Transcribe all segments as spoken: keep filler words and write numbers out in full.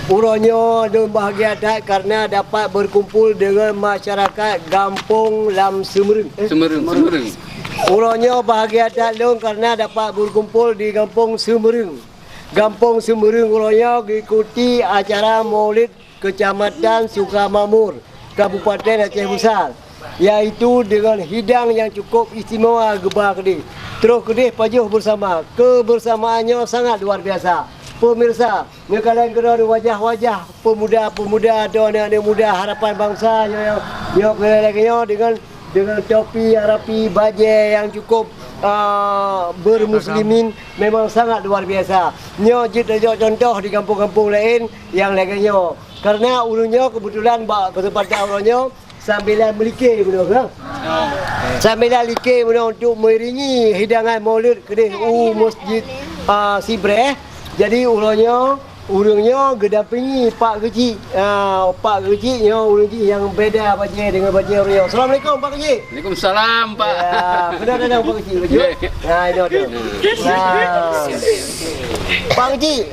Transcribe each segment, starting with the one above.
Uroe nyoe lôn bahagia that karena dapat berkumpul dengan masyarakat gampông lam Seumeureung. Eh, Seumeureung, Seumeureung. Uroe nyoe bahagia that lôn karena dapat berkumpul di gampông Seumeureung. Gampông Seumeureung uroe nyoe geuyue ikuti acara Maulid Kecamatan Sukamakmur, Kabupaten Aceh Besar, yaitu dengan hidang yang cukup istimewa geuba keudeh. Troh keudeh pajoh bersama. Kebersamaan nyoe sangat luar biasa. Pemirsa, neukalon keudroe wajah-wajah pemuda-pemuda atau aneuk-aneuk muda harapan bangsa nyoe, nyoe keuhai lagèe nyoe dengan, dengan topi nyang rapi, bajèe nyang cukup, ah, bermuslimin, memang sangat luar biasa. Nyoe jeuet tajok contoh di gampông-gampông laén nyang lagèe nyoe. Karena ureueng nyoe keubeutulan bak keuseumpatan uroe nyoe sambilan meulike bunoe, kan? Sambilan like bunoe untuk meuiringi hidangan Maulid keudeh u Masjid, ah, Sibreh. Jadi uroe nyoe, ureueng nyoe geudampingi Pak Keuchik. Ah, Pak Keuchik nyoe ureueng jih nyang beda bajèe deungon bajèe ureueng nyoe. Assalamualaikum, Pak Keuchik. Waalaikumsalam, Pak. Ya, beuna-beuna Pak Keuchik. Ya. Nah, itu tu. Nah. Pak Keuchik,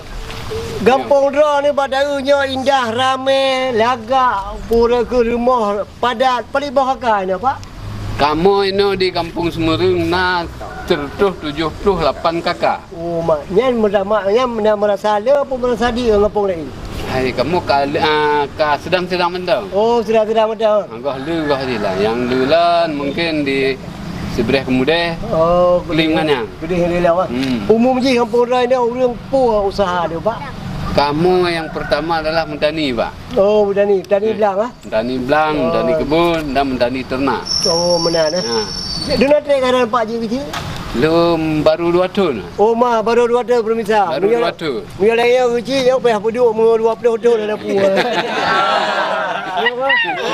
gampông droe ni bak taeu nyoe indah, ramé, lagak, pura keu rumoh padat, paleng boh kaka nyoe, Pak? Kamoe inoe di Gampông Seumeureung na seratus tujuh puluh lapan kaka. Oh, mak, nyan meurasa, nyan na meurasa le apa meurasa di gampông laén? Hai, kamoe ka, ah, ka sedang-sedang mantong. Oh, sedang-sedang mantong. Ah, goh le, goh le lah. Nyang le lon mungkin di Sibreh Keumudeh. Oh, lingkungan nyan. Keudeh le lah, ah. Hmm. Umum jih gampông droe nyoe ureueng peue usaha dia, Pak? Kamoe nyang pertama adalah meutani, Pak. Oh, meutani, meutani blang, ah? Meutani blang, meutani keubon, dan meutani teurenak. Oh, meunan, eh? Ha. Duna trép ka Pak jih keuchik? Lôn baru dua thon. Oh, ma, baru dua thon, pemirsa. Baru dua thon. Meunyoe lagèe nyoe keuchik, nyoe payah peuduek meunyoe dua ploh thon dah pue.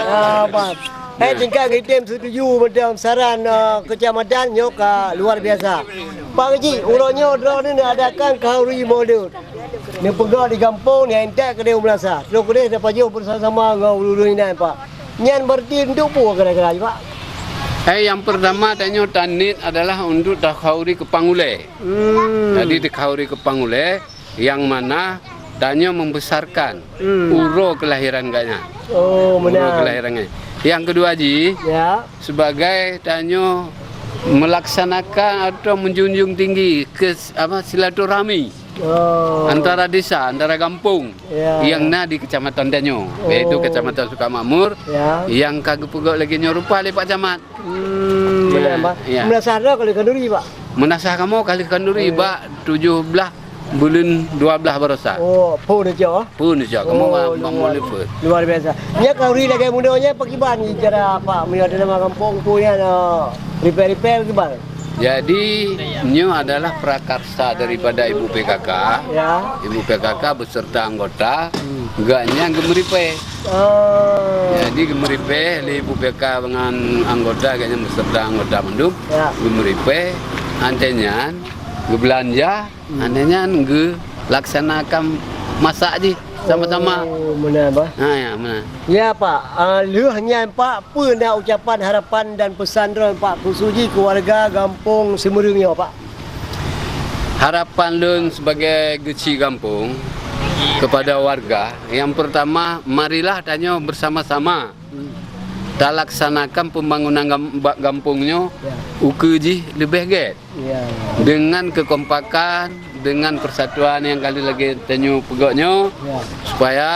Ah, Pak. Eh, tingkat geutem setuju macam saran, eh, kecamatan nyoe ka luar biasa. Pak Keuchik, uroe nyoe droeneuh neuadakan khanuri Maulud. Neupeugah di gampông, neuintat keudeh u meunasah. Troh keudeh tapajoh beusama-sama ngon ureueng-ureueng inan, Pak. Nyan berarti untuk peue kira-kira, Pak? Eh, nyang pertama tanyoe taniet adalah untuk takhanuri keupang ulèe. Hmm. Jadi, takhanuri keupang ulèe, nyang mana tanyoe membesarkan, hmm, uroe kelahiran gobnyan. Oh, uroe meunan. Kelahiran gobnyan. Nyang keudua jih, ya, sebagai tanyoe melaksanakan atau menjunjung tinggi ke, apa, silaturahmi. Oh. Antara desa, antara gampông, ya, nyang na di kecamatan tanyoe, oh, yaitu Kecamatan Sukamakmur, ya, nyang ka geupeugah lagèe nyoe rupa lé Pak Camat. Hmm, ya, betul, Pak. Ya. Meunasah droe ka lheueh khanuri, Pak? Meunasah kamoe ka lheueh khanuri, oh, bak tujoh blaih buleuen dua blaih baroesa. Oh, phôn neucok, ah? Phôn neucok, kamoe, oh, ma-, luar, ma-, phôn. Luar biasa. Nyan khanuri lagèe bunoe nyan pakiban cara, Pak, meunyoe dalam gampông phôn nyan, ah, repair-repair kiban? Jadi, nyoe adalah prakarsa daripada Ibu P K K. Ya. Ibu P K K beserta anggota, hmm, gobnyan geumeuripèe. Oh. Jadi, geumeuripèe lé Ibu P K ngon anggota, gobnyan beserta anggota mandum. Ya. Geumeuripèe, antée nyan geubeulanja, hmm, antée nyan geulaksanakan masak jih sama-sama. Oh, meunan, bah. Ha, ya, meunan. Ya, Pak. Ah, lheueh nyan, Pak, peue na ucapan harapan dan peusan droe, Pak, khusus jih keu warga gampông Seumeureueng nyoe, Pak? Harapan lôn sebagai geuchik gampông kepada warga, yang pertama, marilah tanyoe bersama-sama talaksanakan pembangunan gam-, ba-, gampông nyoe, ya, ukeue jih leubeh gét. Ya. Dengan kekompakan, dengan persatuan nyang ka lheueh lagée tanyoe peugah nyoe, ya, supaya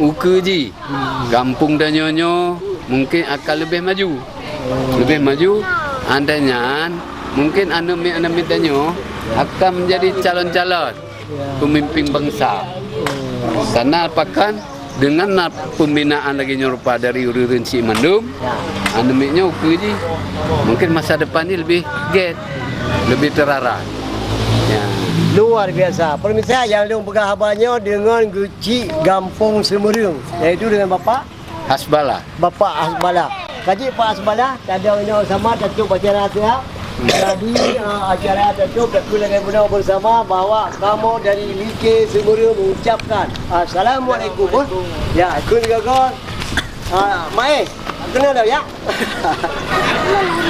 ukeue jih, hmm, gampông tanyoe nyoe mungkin akan leubeh maju. Oh. Leubeh maju, antée nyan mungkin aneuk miet-aneuk miet tanyoe akan menjadi calon-calon, ya, pemimpin bangsa. Oh. Karena pakon, dengan na pembinaan lagée nyoe rupa dari ureuëng-ureuëng chik mandum, ya, aneuk miet nyoe ukeue jih, mungkin masa depan jih leubeh gét, leubeh teurara. Ya. Luar biasa. Pemirsa, nyang lôn peugah haba nyoe deungon geuchik gampông Seumeureueng, yaitu dengan Bapak Hasbala. Bapak Hasbala. Ka jeuet Pak Hasbala, tadong inoe sama tatôb acara siat. Jadi, eh, acara tatôb, tatôb lagée bunoe bersama bahwa kamoe dari Like Seumeureueng mengucapkan Assalamualaikum, eh. Ya, kheun gaga. Ah, mai. Keunoe dah, ya.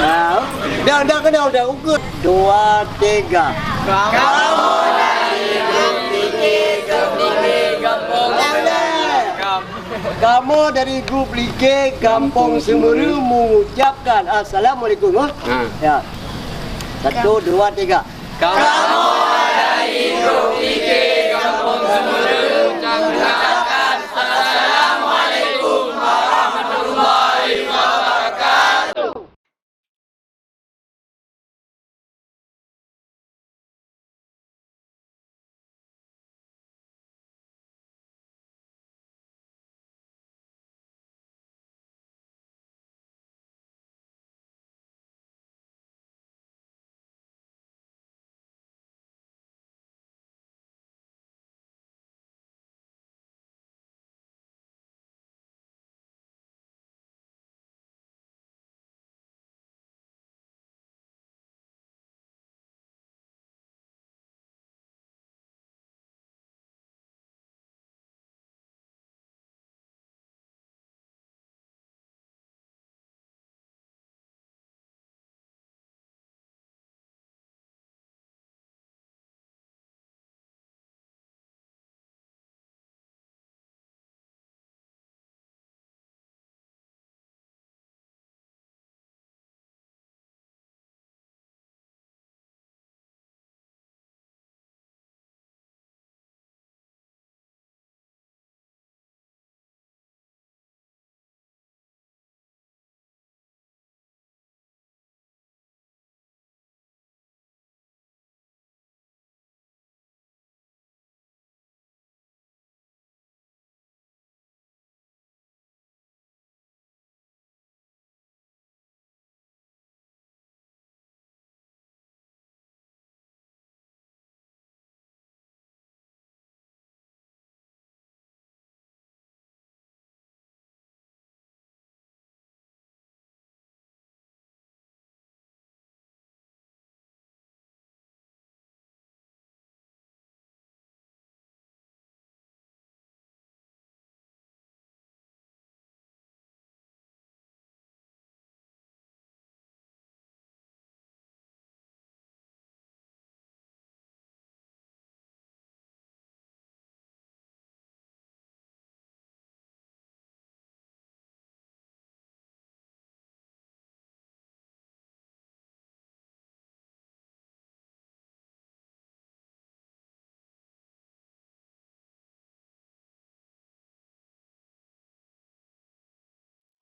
Ah, dah, dah, keunoe dah. Ukeue. Dua, tiga. Kamoe dari Like Seumeureueng. Kamoe dari grup Like Gampông Seumeureu mengucapkan assalamualaikum, ha? Ha. Ya. Satu, dua, tiga. Kamoe